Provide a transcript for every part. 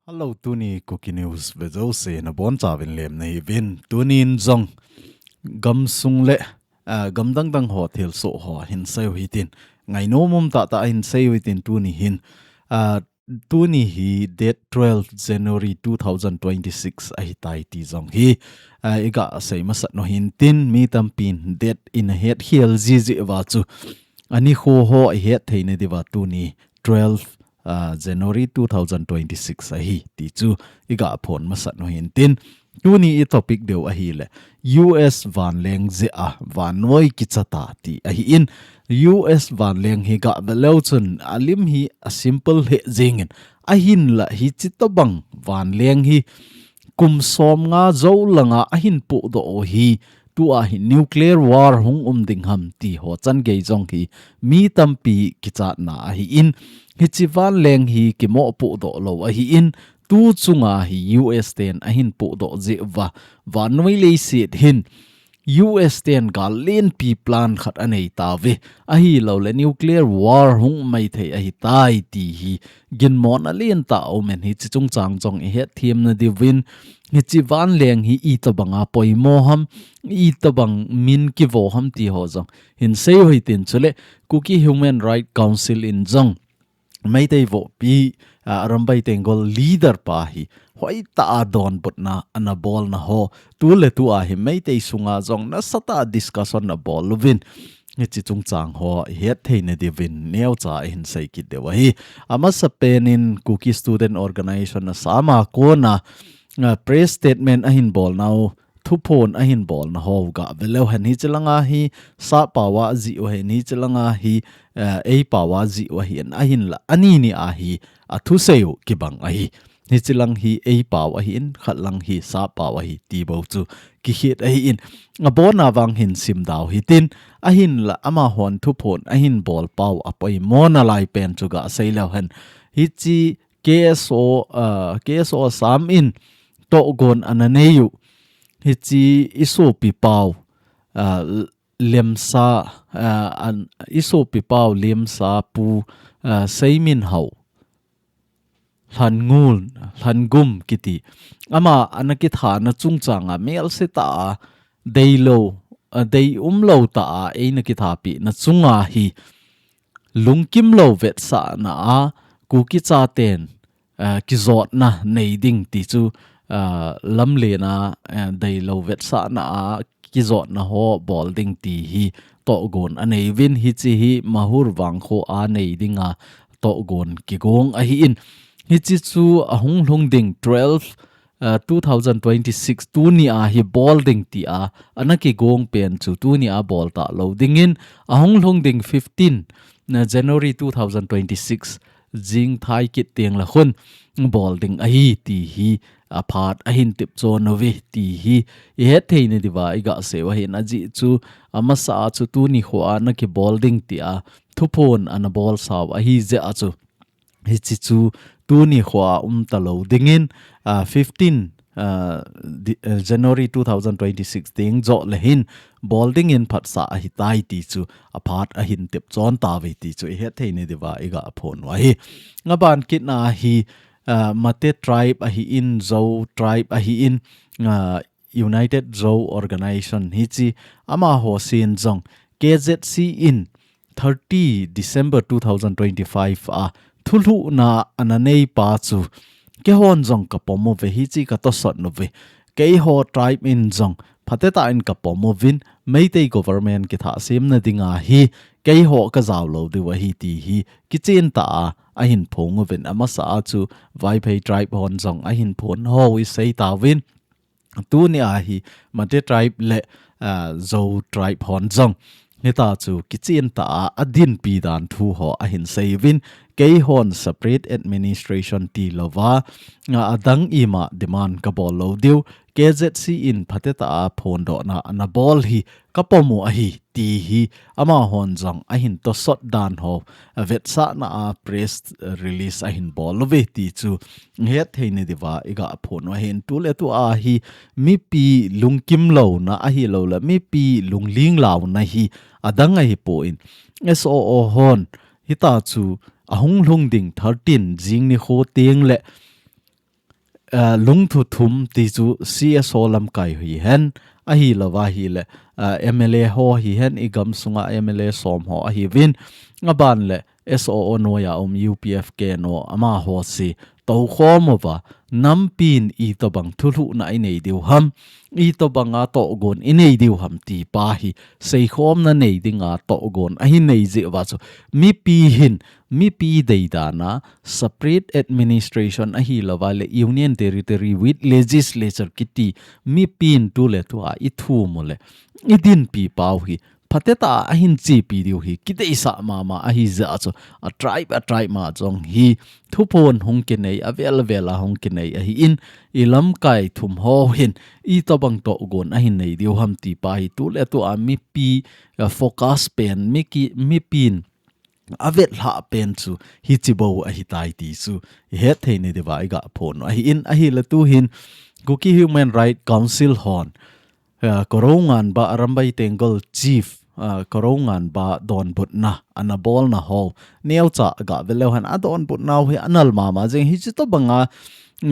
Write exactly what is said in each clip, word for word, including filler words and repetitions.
Hello, tuni Kuki News vejouse nabonchauvin lemna hiuvin. Tunin jong gamsung le, ah, gamdang dang ho thilsoh ho hinseiu hitin. Ngainom umtah tah hinseiu hitin tuni hin. Ah, tuni hi date twelve January two thousand twenty-six ahitai ti jong hi, ah, igasei masat u hintin, mi tampin date in ahet khel jiji uva chu. Anikho ho ihet theina diuva tuni twelve, ah, January two thousand twenty-six ahi ti chu igaphon masat u hintin. Tuni i topic deu ahile, U S vanleng jeh a vannoi kichata ti ahin. U S vanleng hi gaveleu chun alim hi asimple lheh jengin. Ahinla hichi tobang vanleng hi kum somnga jou langa ahin pohdoh u hi, tua hi nuclear war hung um ding ham ti ho changei jong hi mi tampi kichatna ahin. Hichi vanleng hi kimopohdoh lou ahin. Tu chunga hi U S ten ahin pohdoh jeh uva, vannoi leiset hin U S ten gal lenpi plan khat anei tauve. Ahilouleh nuclear war hung maithei ahitai ti hi ginmona lentah aumin, hichi chungchang jong ihet themna diuvin, hichi vanleng hi itobanga poimo ham, itobang min kivo ham ti ho jong hinseiu hitin, chule Kuki Human Rights Council in jong Meitei vohpi, ah, Arambai Tenggol leader pa hi hoitah a donbutna anabolna ho, tu le tua hi Meitei sunga jong nasatah a discussion abol uvin, hichi chungchang ho ihet theina diuvin neocha ihin sei kit diu ahi. Amasapen in Kuki Student Organization Assam a kona, ah, press statement ahin bolnau, thuphon ahin bolna ho gaveleu hen, hichi langa hi sappao a jih u ahin, hichi langa hi, eh, eipao a jih u ahin, ahinla ani ni a hi athuseiu kibang ahi. Hichi lang hi eipao ahin, khat lang hi sappao ahi ti bou chu kikhet ahin. Abona vang hin simdau hitin, ahinla amahon thuphon ahin bolpau apoimo nalai pen chu gasei leu hen. Hichi K S O, ah, K S O Assam in tohgon ananeiu, hichi isopipau, ah, Lemsa, ah, an, isopipau Lemsa Pu, ah, Seiminhao Lhangul, Lhangum kiti. Ama anakithana chungchanga melsetah a deilou, ah, deiumlou tah a eina kithapina chunga hi lungkimlou vetsahna a Kuki chaten, ah, kijotna nei ding ti chu, ah, lamlen a, ah, deilou vetsahna a kijotna ho bol ding ti hi tohgon aneiuvin, hichi hi Mahur vangkho a nei dinga tohgon kigong ahin. Hichi chu ahung lhung ding twelve, ah, two thousand twenty-six tuni a hi bol ding tia anakigong pen chu tuni a bol talou dingin, ahung lhung ding fifteen, ah, January two thousand twenty-six jingthai kit teng le khun bol ding ahi ti hi aphat ahin tepchon uve ti hi ihet theina diuva igaseiu ahin, ajeh chu amasa a chu tuni khoa nakibol ding tia thuphon anabolsau ahi jeh a chu, hichi chu tuni khoa umtalou dingin, ah, fifteen, ah, di-, ah, January two thousand twenty-six teng joh le hin bol dingin phatsah ahitai ti chu aphat ahin tepchon tauve ti chu ihet theina diuva igaphon u ahi. Aban kitna hi, ah, Mate tribe ahin, Zou tribe ahin, ah, United Zou Organization hichi amaho sen jong K Z C in thirty December two thousand twenty-five a thulhuhna ananeipa chu keihon jong kapom uve, hichi katosot uve. Keiho tribe in jong phatetah in kapom uvin, Meitei government kithahsemna dinga hi keiho kajaolou diu ahi ti hi kichentah a ahin phong uvin, amasa a chu Vaiphei tribe hon jong ahin phong ho isei tauvin. Tuni a hi Mate tribe le, ah, Zou tribe hon jong hitia chu kichentah a adinpi dan thu ho ahin seiuvin, keihon separate administration tilouva, ah, adang ima demand kabol lou diu, K Z C in phatetah a phondohna anabol hi kapom u ahi ti hi amahon jong ahin tosot dan ho, a vetsahna a press release ahin bol uve ti chu het thei nadiuva iga phon u ahin. Tuletua hi mipi lungkim louna ahilouleh mipi lungling louna hi adang ahipon, S O O hon hitachu ahung lhung ding thirteen jing nikho teng le, ah, lungthu thum ti chu C S O lamkai hihen, ahilouva ahileh, ah, M L A ho hihen, igam sunga M L A som ho ahiuvin, aban le S O O noiya um U P F K no amaho si toukhom uva, nampin itobang thulhuhna inei diu ham, itobanga tohgon inei diu ham ti pa hi seikhomna nei dinga tohgon ahin nei jeh uva chu mipi hin, mipi deidana separate administration ahilouva le Union Territory with Legislature kiti mipin tuletua ithum u le idinpi pau hi phatecha ahin chepi diu hi kideisah mama ahi jeh a chu a tribe, a tribe ma jong hi thuphon hung kinei, avel avel a hung kinei ahin, ilamkai thum ho hin itobang tohgon ahin nei diu ham ti pa hi tuletua mipi, ah, focus pen, miki, mipin avetlhah pen chu hichi bou ahitai ti chu ihet thei nadiuva iga phon u ahin, ahileh tuhin Kuki Human Rights Council hon, ah, Korounganba Arambai Tenggol Chief, ah, Korounganba donbutna ana bolna ho neocha ga veleu hen, adonbutna ho hi anal mama jeng, hichi tobanga,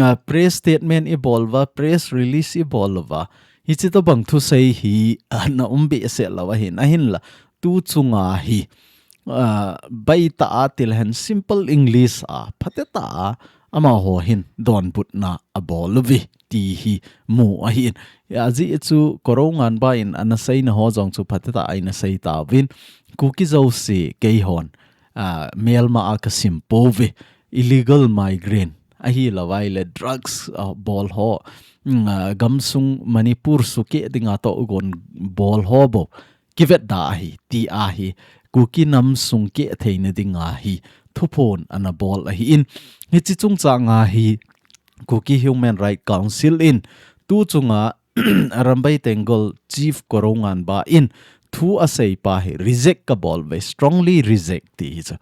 ah, press statement ibol uva, press release ibol uva, hichi tobang thusei hi ana um behseh lou ahin, ahinla tu chunga hi, ah, baitah a tilhen simple English a phatecha amaho hin donbutna abol uve ti hi mu ahin. Ajeh chu Korounganba in ana seina ho jong chu phatecha a ana sei tauvin, Kuki Zo si keihon, ah, melma a kasim pouve, illegal migrant ahilouva ahileh drugs, ah, bol ho, mm, ah, gamsung Manipur sukeh dinga tohgon bol ho bou kivetda ahi, ti ahi, Kuki nam sung keh theina dinga hi thuphon ana bol ahin, hichi chungchanga hi Kuki Human Rights Council in tu chunga Arambai Tenggol Chief Korounganba in thu asei pa hi reject kabol uve, strongly reject ti hi chu.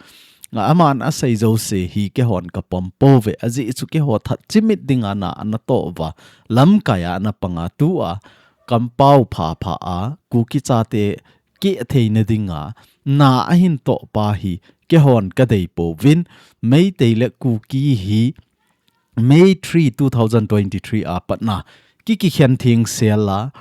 Nga aman asei jouse hi keihon kapom pouve, ajeh chu keiho that chimit dinga na ana toh uva, lamkai a ana panga tua kampao phapha a, Kuki chate keh theina dinga na ahin toh pa hi keihon kadei pouvin, Meitei le Kuki hi May three, two thousand twenty-three a patna ki, kikhen theng sela,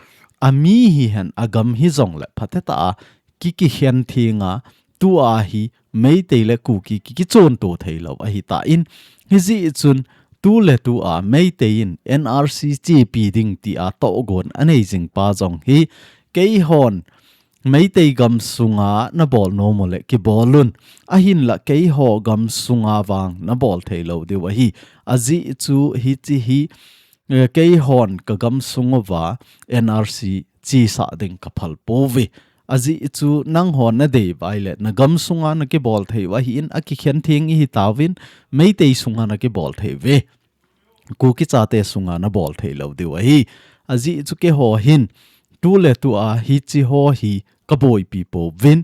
ami hihen agam hijongle phatecha a ki, kikhen thenga, tua hi Meitei le Kuki ki, kichonto theilou ahitan, hijeh chun tuletua Meitei in N R C chepi ding tia tohgon anei jing pa jong hi keihon Meitei gamsunga nabol nom uleh kibolun, ahinla keiho gamsunga vang nabol theilou diu ahi. Ajeh chu hichi hi, eh, keihon kagamsung uva N R C chesah ding kaphal pouve. Ajeh chu nanghon nadei uva ahileh nagamsunga nakibol thei u ahin, akikhen theng ihi tauvin, Meitei sunga nakibol thei uve. Kuki chate sunga nabol theilou diu ahi. Ajeh chu keiho hin tuletua hichi ho hi kaboipi pouvin,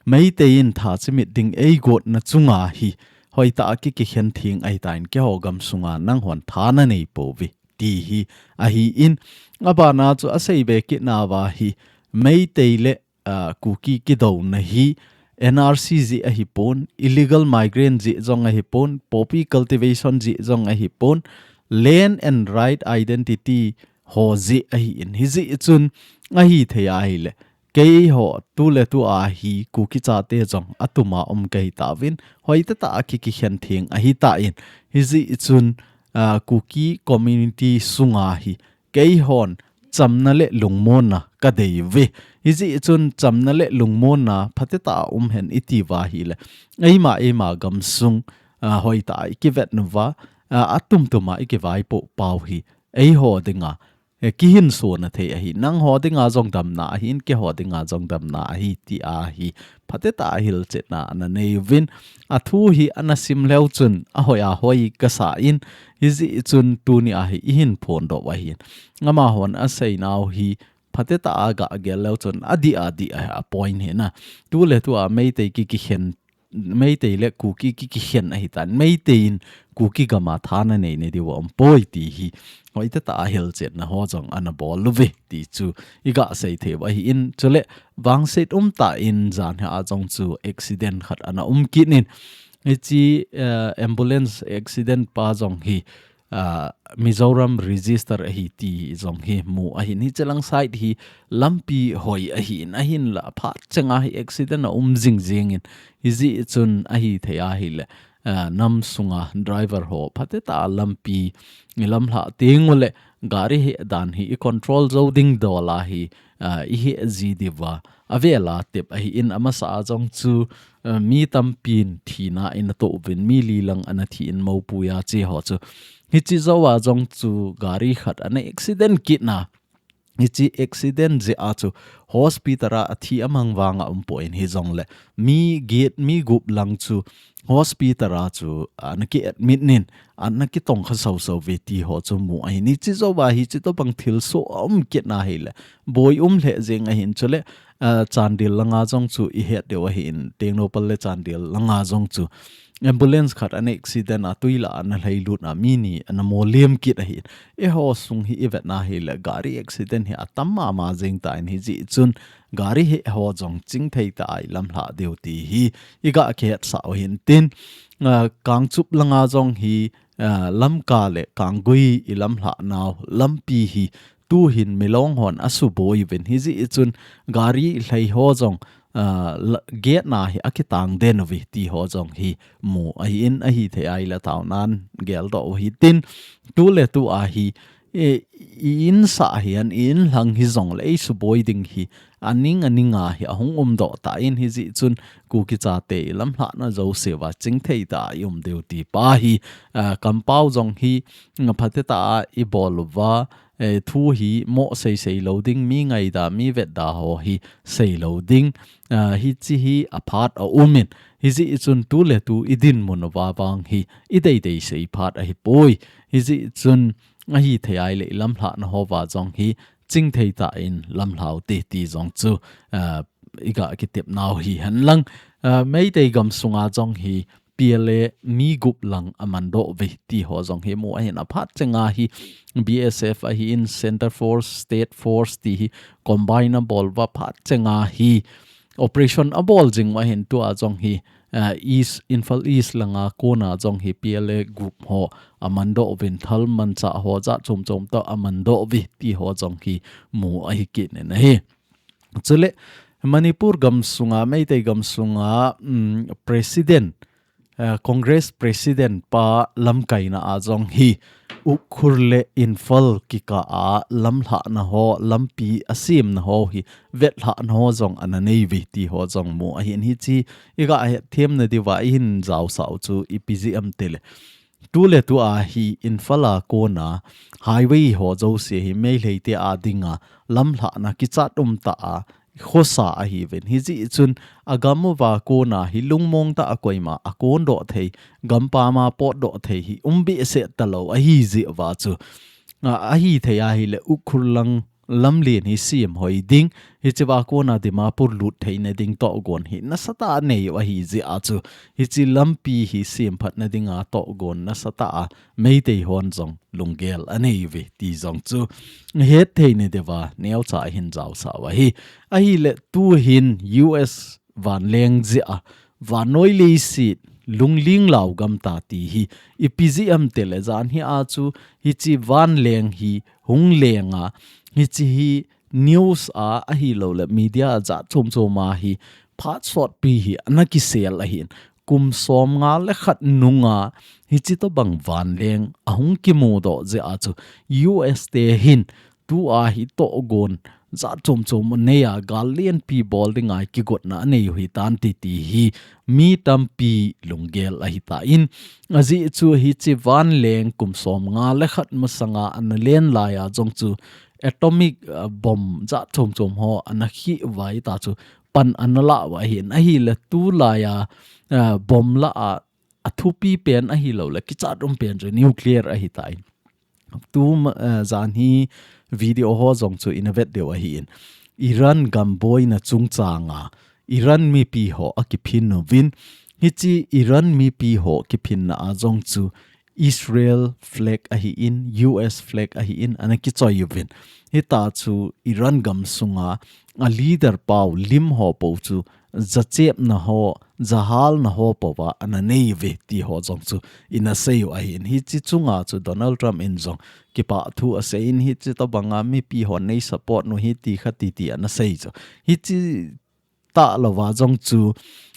Meitei in that chimit ding eigotna chunga hi hoitah a ki, kikhen theng ahitan, keiho gamsunga nanghon that nanei pouve ti hi ahin, abana chu asei be kitnauva hi Meitei le, ah, Kuki kidouna hi N R C jeh ahipon, illegal migrant jeh jong ahipon, poppy cultivation jeh jong ahipon, land and right identity ho jeh ahin, hijeh chun ahithei ahileh keiho tuletua hi Kuki chate jong atuma um kahi tauvin, hoitah a ki, kikhen theng ahitan, hijeh chun, ah, Kuki community sunga hi keihon chamna le lungmonna kadei uve. Hijeh chun chamna le lungmonna phatecha a um hen iti uva ahileh, eima, eima gamsung, ah, hoitah a ikivet nauva, ah, atumtuma ikivaipoh pau hi eiho dinga, eh, kihinsona thei ahi, nangho dinga jong damna ahin, keiho dinga jong damna ahi, tia hi phatecha a hilchetna ana nei uvin, athu hi ana sim leu chun ahoi ahoi kasan, hijeh chun tunia hi ihin phondoh u ahin. Amahon aseinau hi phatetah a gah gel leu chun adih adih a, a point hi na. Tu le tu a Meitei ki kikhen, Meitei le Kuki ki kikhen ahi tan. Meitei in Kuki gam a tha ana nei nadiu a um poi ti hi hoitetah a hilchetna ho jong ana bol uve ti chu i gah sei thei u ahi in. Chule vangset umtah in jan hi a jong chu accident khat ana um kit in, hiche, eh, ambulance accident pa jong hi, ah, Mizoram register ahi ti jong hi mu ahin, hiche lang side hi lampi hoi ahin, ahinla phat chenga hi accident a um jing jing in, hijeh chun ahithei ahile, ah, nam sunga driver ho phatetah a lampi i lamlhah teng ule gari hi dan hi i control jou ding dol a hi, ah, i heh ji diu va, avel a tep ahi in, amasa a jong chu, ah, mi tampin thina in atoh uvin, mi li lang ana thi in, mopui a che ho chu. Hiche jou a jong chu gari khat ana accident kit na. Hiche accident jeh a chu hospital a athi amang vang a um poi in, hijongle mi get, mi gup lang chu hospital a chu ana ki admit in, ana kitongkha sau sau ve ti ho chu mu ahin. Hiche jou a hiche tobang thilsoh a um kit na hile boi um lheh jeng ahin. Chule, ah, Chandel langa jong chu i het diu ahin, Tengnoupal le Chandel langa jong chu ambulance khat ana accident a, tui lah a ana lhailut a, mi ni ana molem kit ahin. Eiho sung hi i vet na hile gari accident hi atam mama jeng tan, hijeh chun gari hi eiho jong chingthei tah a i lamlhah diu ti hi i gah kihetsah u ahin tin, ah, Kangchup langa jong hi, ah, Lamka le Kanggui i lamlhah nau lampi hi tuhin milong hon asuboi uvin, hijeh chun gari lhai ho jong, ah, la-, gate na hi akitang den uve ti ho jong hi mu ahin, ahithei ahile taonan geldoh u hitin, tu le tu a hi, e, i insah hihen, i inlhang hijongle i suboi ding hi aning aning a hi ahung umdoh tan, hijeh chun Kuki chate i lamlhahna jouse uva chingthei tah a i um diu ti pa hi, ah, kampau jong hi, mm, phatetah a i bol uva, eh, thu hi mo sei sei lou ding, mi ngaida, mi vetda ho hi sei lou ding, ah, hiche hi aphat a um in, hijeh chun tu le tu i dinmun uva vang hi i deidei sei phat ahipoi, hijeh chun ahithei ahile i lamlhahna ho uva jong hi chingthei tah in lamlhau te ti jong chu, ah, i gah kitep nau hihen lang, ah, Meitei gam sunga jong hi P L A mi gup lang amandoh uve ti ho jong hi mu ahin, aphat chenga hi B S F ahin, Centre Force, State Force ti hi combine abol uva phat chenga hi operation abol jing u ahin, tua jong hi, ah, East, Imphal East langa kona jong hi P L A group ho amandoh uvin, thal manchah ho jat chom chom toh amandoh uve ti ho jong hi mu ahi kit in ahi. Chule Manipur gam sunga, Meitei gam sunga, um, President, eh, Congress President pa lamkaina a jong hi Ukhrul le Imphal kikah a lamlhahna ho, lampi asemna ho hi vetlhahna ho jong ana nei uve ti ho jong mu ahin, hiche i gah hetthem nadiu va i hin jaosah u chu ipi jeh ham tile, tu le tu a hi Imphal a kona highway ho jouse hi Meitei te a dinga lamlhahna kichat umtah a khosa ahiuvin, hijeh chun agam uva kona hi lungmong tah a koima akondoh thei, gampam a potdoh thei hi um behseh talou ahi jeh uva chu, a, ahithei ahile Ukhrul lang lamlen hi sem hoi ding, hiche uva kona Dimapur lut theina ding tohgon hi nasatah a nei u ahi jeh a chu, hiche lampi hi semphatna dinga tohgon nasatah a Meitei hon jong lunggel anei uve ti jong chu hetthei nadiu va neocha a hin jaosah u ahi. Ahile tuhin U S vanleng jeh a vannoi leiset lungling lau gam ta ti hi ipi jeh ham tile, jan hi a chu hiche vanleng hi hung leng a, hiche hi news a ahilouleh media a jat chom chom a hi phat sotpi hi ana kisel ahin, kum somnga le khat nunga hiche tobang vanleng ahung kimudoh jeh a chu U S te hin tua hi tohgon jat chom chom anei a, gal lienpi bol dinga kigotna anei u hitan ti ti hi mi tampi lunggel ahitan, ajeh chu hiche vanleng kum somnga le khat masanga ana len lai a jong chu atomic, ah, bomb jat chom chom ho ana khih uva hita chu pan ana la u ahin, ahile tulai a, ah, bomb la a athupi pen ahilouleh kichat um pen chu nuclear ahitan. Tu ma, eh, jan hi video ho jong chu ina vet diu ahi in. Iran gam boina chungchang a Iran mipi ho akiphin uvin, hiche Iran mipi ho kiphinna a jong chu Israel flag ahi in, U S flag ahi in, ana kichoi uvin. Hita chu Iran gam sunga a leader pau lim ho po chu jachepna ho, jahalna ho po va ana nei uve ti ho jong chu ina sei u ahi in. Hiche chunga chu Donald Trump in jong kipah thu asei in, hiche tobanga mipi ho nei support u hi ti kha ti ti ana sei chu. Hiche talou va jong chu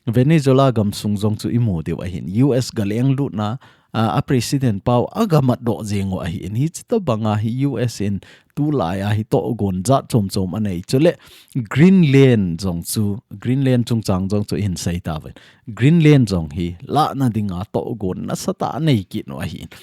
Venezuela gam sung jong chu imu diu ahi in. U S galenglutna a, a president pau agamat doh jeng u ahi in. Hiche tobanga hi U S in tulai a hi tohgon jat chom chom anei. Chule Greenland jong chu, Greenland chungchang jong chu ihin sei tauvin. Greenland jong hi lahna dinga tohgon nasatah anei kit u ahi in.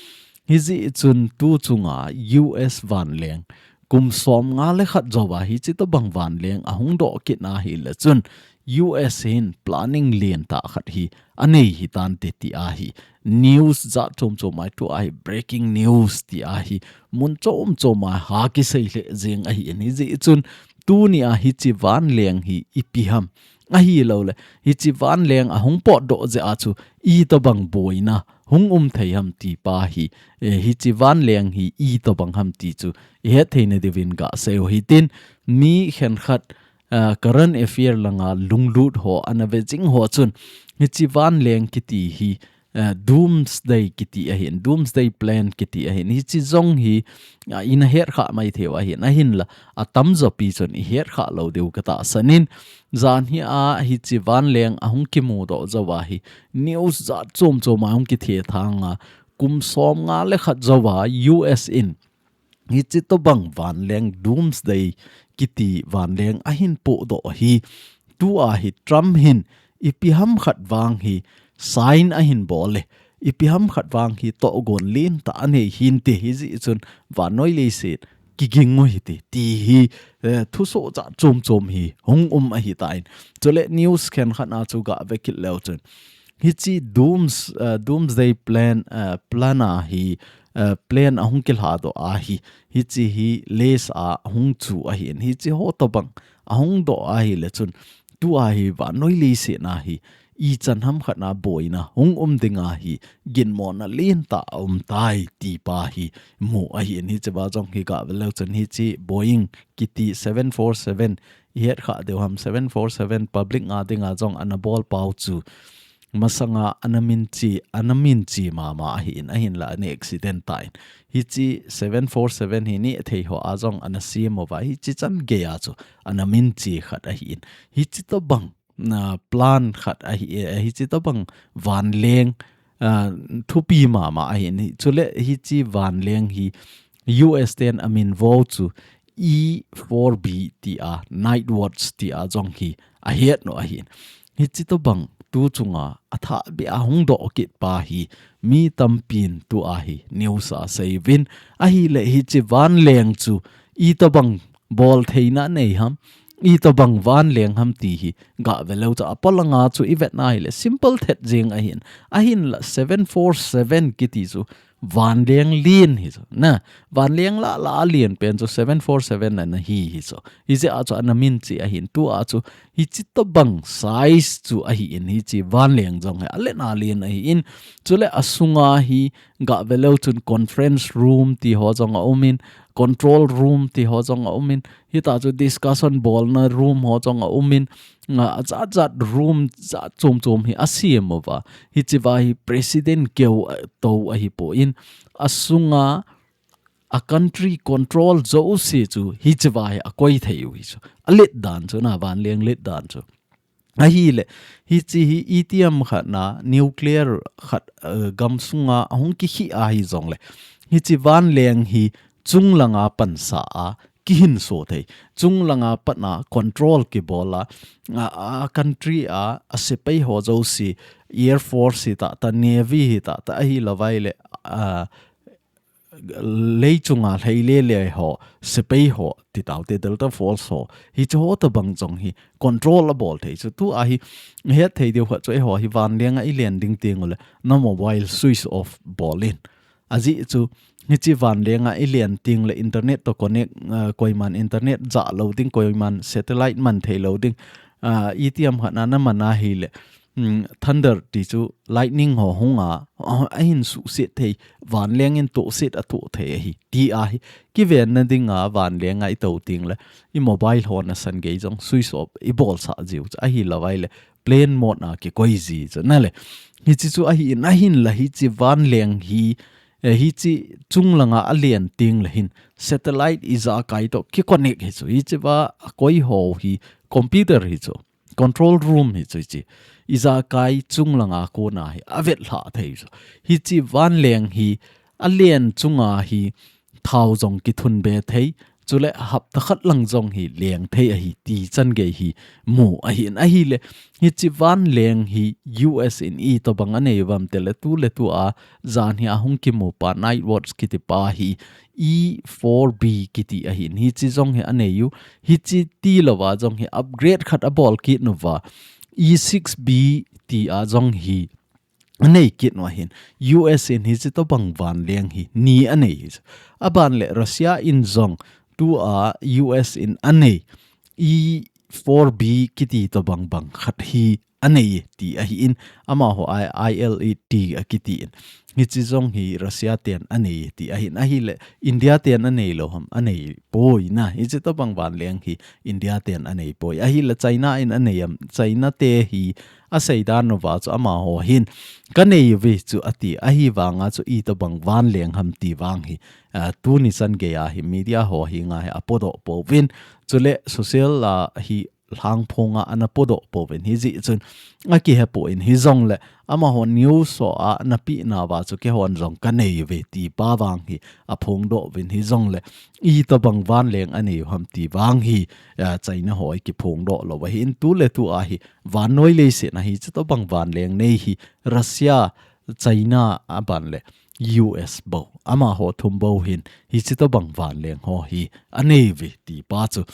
Hijeh chun tu chunga U S vanleng kum som nga le khat jou a hiche tobang vanleng ahung doh kit na hile chun U S hin planning lentah khat hi anei hitante ti ahi. News jat chom chom a hi tu ahi, breaking news ti ahi. Mun chom chom a ha kisei lheh jeng ahi in. Hijeh chun tuni a hiche vanleng hi ipi ham. Ahilouleh hiche vanleng ahung potdoh jeh a chu itobang boina hung um thei ham ti pa hi, eh, hiche vanleng hi itobang ham ti chu ihet theina diuvin gasei u hitin, mi khenkhat, ah, current affair langa lunglut ho ana ve jing ho chun hiche vanleng kiti hi, eh, doomsday kiti ahin, doomsday plan kiti ahin. Hiche jong hi, ah, ina het kha mai thei u ahin, ahinla atamjo pi chun ihet kha lou diu katahsan in, jan hi a hiche vanleng ahung kimudoh jou a hi news jat chom chom a hung kithethang a, kum som nga le khat jou a U S in hiche tobang vanleng doomsday kiti vanleng ahin pohdoh hi, tu a hi Trump hin ipi ham khat vang hi sign ahin bol e, ipi ham khat vang hi tohgon lentah anei hinte, hijeh chun vannoi leiset kiging u hite ti hi, eh, thusoh jat chom chom hi hung um ahitan. Chule news khenkhat a chu gave kit leu chun hiche dooms-, eh, doomsday plan, eh, plan a hi, eh, plan ahung kilhadoh a hi, hiche hi list a hung chu ahin, hiche ho tobang ahung doh ahile chun tu a hi vannoi leiset a hi ichan ham khat a boina hung um ding a hi ginmona lentah aum tai ti pa hi mu ahin. Hiche va jong hi gave leu chun hiche Boeing kiti seven four seven ihet kha diu ham, seven four seven public nga dinga jong ana bol pau chu masanga ana minche, ana minche mama ahin, ahinla ana accident tan. Hiche seven four seven hi nehthei ho a jong ana sem uva, hiche chan gei a chu ana minche khat ahin. Hiche tobang, ah, plan khat ahi, eh, hiche tobang vanleng, ah, thupi mama ahin. Chule hiche vanleng hi U S ten amin vo chu E four B ti a, Night Watch ti a jong hi ahet u ahin. Hiche tobang tu chunga athah beh a hung doh kit pa hi mi tampin tu a hi news a seiyuvin, ahile hiche vanleng chu itobang bol theina nei ham, itobang vanleng ham ti hi gave leu chun apolanga chu ivet na hile simple thet jeng ahin. Ahinla seven four seven kiti chu vanleng len hi chu. Na, vanleng lah lah a len pen chu seven four seven ana hi hi chu. Hijeh a chu ana minche ahin, tu a chu hiche tobang size chu ahin, hiche vanleng jong hi alen alen ahin. Chule asunga hi gave leu chun conference room ti ho jong aumin, control room ti ho jong aumin, hita chu discussion bolna room ho jong aumin, a, ajat jat room jat chom chom hi asem uva. Hiche va hi president keu, eh, tou ahipon, asunga a country control jouse chu hiche va hi akoi thei u hi chu. Alet dan chu, na, vanleng let dan chu. Ahile, hiche hi itiham khat a, nuclear khat, eh, gam sunga ahung kikhih ahi jongle, hiche vanleng hi chunglanga pansa a kihinso thei. Chunglanga pat a control kibol a, a, a country a, a sepai ho jouse, Air Force hitah tah, Navy hitah tah, ahilouva ahile, a, lei chunga lhei le le ho, sepai ho, ti taute Delta Force ho, hiche ho tobang jong hi control abol thei chu. Tu a hi het thei diu khat chu eiho hi vanleng a ilen ding teng ule, na mobile switch off bol in. Ajeh chu Hichi vanleng a i len ting le internet to connect, uh, koiman internet ja lo ding, koiman satellite man thei lo ding. Uh, itiam khat na na man a hi le, um, thunder ti chu lightning ho hung a, uh, a hin suhset thei, vanleng in tohset a toh thei ahi. Ti ahi, kiven na ding a vanleng a i to ting le, i mobile ho na san gei jong switch off i bol sa jiu chu ahi lo vai le, plane mode a kikoi ji chu na le. Hichi chu ahi in ahin la hichi vanleng hi, eh, hichi chunglanga a len ting le hin satellite ijakai to ki connect hi chu. Hichi va a koi ho hi computer hi chu. Control room hi chu hichi. Ijakai chunglanga kona hi a vet hla thei chu. Hichi vanleng hi a len chunga hi thao jong kithun be thei. Chule hapta khat lang jong hi leng thei ahi ti chan gei hi mu ahi in ahi le. Hichi vanleng hi U S in i to bang a nei vam te le tu le tu a jan hi a hung kimu pa night watch kiti pa hi E four B kiti ahi in hichi jong hi a nei u. Hichi ti lo va jong hi upgrade khat a bol kit nu va E six B ti a jong hi a nei kit nu ahin. U S in hichi to bang vanleng hi ni a nei hi. A ban le Russia in jong tu a U S in a nei E four B kiti to bang bang khat hi a nei ti ahi in, amaho I, I L E T a kiti in. Hichi jong hi Russia ten a nei ti ahi in, ahi le India ten a nei lo ham, a nei poi na. Hichi to bang vanleng hi India ten a nei poi. Ahi le China in a nei am, China te hi a seidan nu va chu amaho hin ka nei ve chu a ti, ahi vanga chu i to bang vanleng ham ti vang hi, ah, tuni chan gei a hi media ho hi nga hi a podoh po vin, chule social a hi lhangphong a ana podoh po vin hi ji chun a kihe po in hi jong le amaho news ho a na pi na va chu kehon jong ka nei ve ti pa vang hi a phongdoh vin hi jong le i to bang vanleng a nei u ham ti vang hi, ah, China ho i kiphongdoh lo va hi in tu le tu a hi vannoi leiset na hichi to bang vanleng nei hi Russia, China a ban le U S bo. Amaho thum bo hin hichi to bang vanleng ho hi a nei ve ti pa chu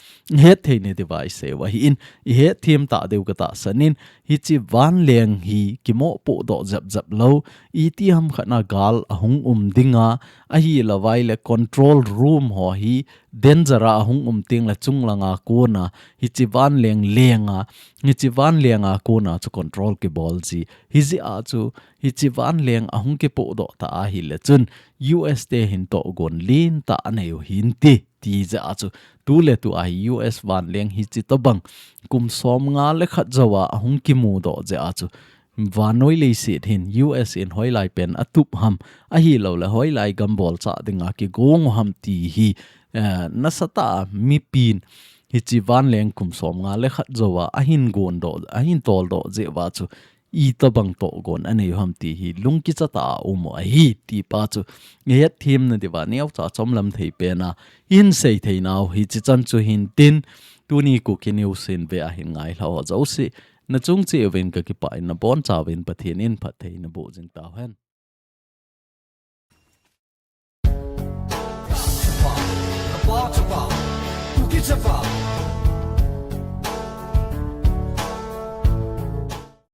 het thei ne ti va i sei va hi in i het thiem ta deu ka ta san in hichi vanleng hi kimoh podoh jep jep lo. I ti ham khat na gal a hung um ding a ahi lo vai le control room ho hi danger a hung um ting le chunglanga kona hichi vanleng leng a, hichi vanleng a kona chu control kibol ji. Hi ji a chu hichi vanleng a hung kipodoh ta ahi le chun U S te hin togon lin ta a nei u hin ti, ti ji a chu tu le tu a hi U S vanleng hichi to bang kum som nga le khat jo a a hung kimu doh ji a chu vannoi leiset hin U S in hoilai pen a tup ham ahi lo le hoilai gam bol cha ding a kigong u ham ti hi, eh, nasa ta a mipin hichi vanleng kum som nga le khat jo a a hin gon doh, a hin tol doh ji va chu i to bang togon a nei u ham ti hi lungkicha ta a um u ahi ti pa chu i het thiem na ti va neo cha chom lam thei pen a in sei thei nau hichi chan chu hin tin tuni Kuki News in ve a hin ngai hla ho jo si. Na chung chi uvin ka kipah in na bon cha uvin Pathen in phatthei na boh jing tau hen.